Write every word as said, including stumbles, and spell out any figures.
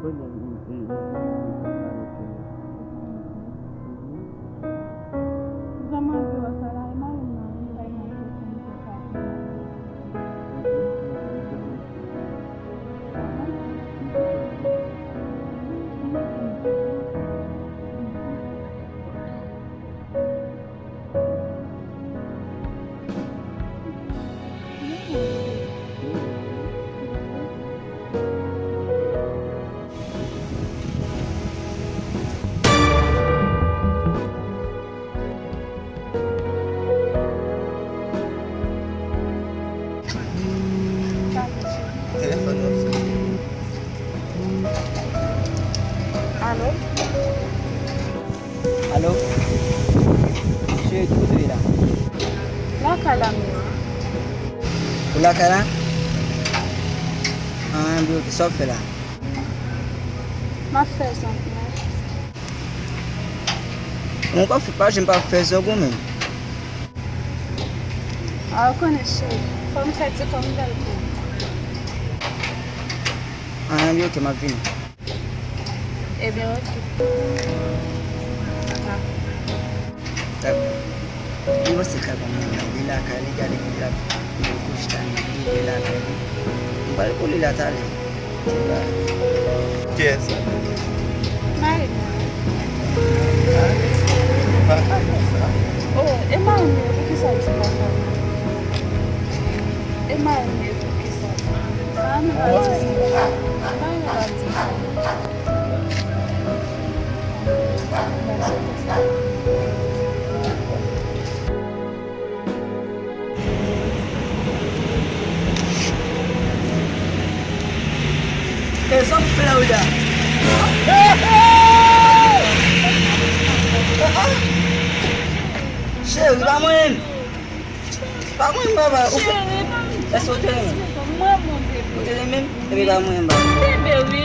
Vrèman, di w sa la, e mari m nan, li bay mwen kesyon, li fè sa pou mwen. Telefòn nan sone. Alo? Alo? Cheri, kote w ye la? Lakay la m ye. Ou lakay la? Ah, byen, ok, sa w ap fè la? M ap fè zòt, men. Mwen pa fè, pa janm pa fè zòt ou menm. Ah, ou konnen, cheri, fò m fè ti kòm bèl kou. Ah, byen, ok, m ap vini. Ebyen, ok. Ah. Li panse l ka konn mwen, li lakay li, gade kote l ap, li chita, li lakay li. M pral pou li la talè. Kiyès sa? Mari mwen. Ah, li pa konsa. Oh, e mari mwen, poukisa w di papa mwen? E mari mwen, poukisa? Mari mwen pa di sa. Mari mwen pa di sa. E sa m fè la, wi la. Cheri, pa mwen. Pa mwen, papa. Ou fè, èske ou te renmen? Ou te renmen? Epi pa mwen, papa. Bebe, wi.